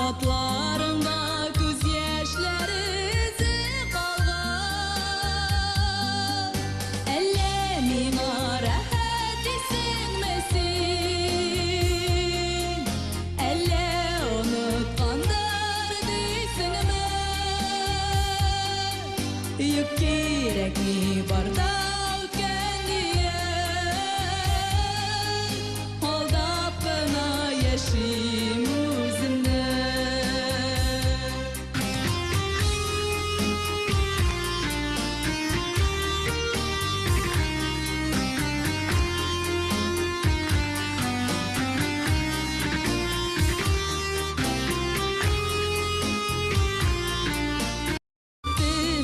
Хатларыңда күз яшьләре эзе калган. Әллә миңа рәхәт дисеңме син? Әллә онытканнар дисеңме? Юк кирәкми бар да үткән диеп, алдап кына яшим үземне.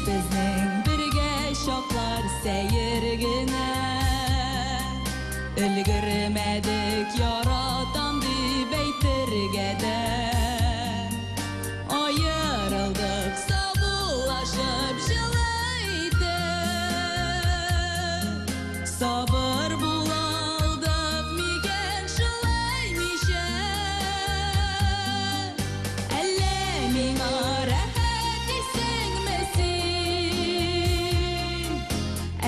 Безнең бергә чаклар сәер генә. Өлгермәдек яратам дип әйтергә дә. Аерылдык саубуллашып җылы итеп. Сабыр була алдык микән шулай ничек? Әллә миңа рәхәт дисеңме син?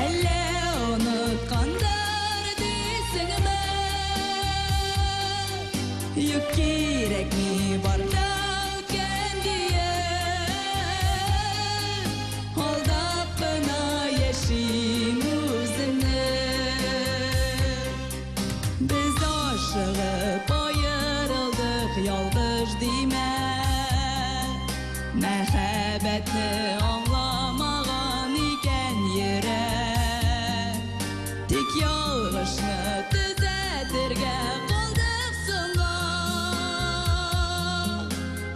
Әллә онытканнар дисеңме? Юк кирәкми бар да үткән диеп, алдап кына яшим үземне. Без ашыгып аерылдык, ялгыш димә. Мәхәббәтне аңламаган икән йөрәк. Тик ялгышны төзәтергә калдык соңга.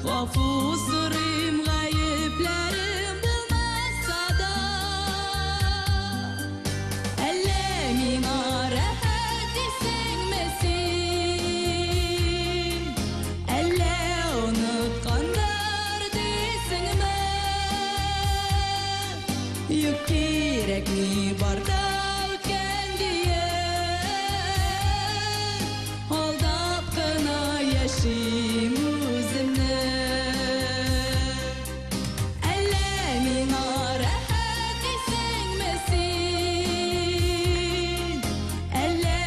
Гафу сорыйм гаепләрем булмаса да. Әллә миңа рәхәт дисеңме син? Әллә онытканнар дисеңме? Юк кирәкми бар да үткән диеп, алдап кына яшим үземне. Әллә миңа рәхәт дисеңме син? Әллә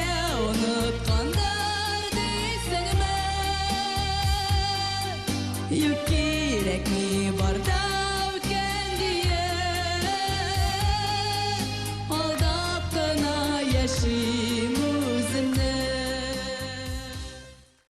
онытканнар дисеңме? Юк кирәкми бар да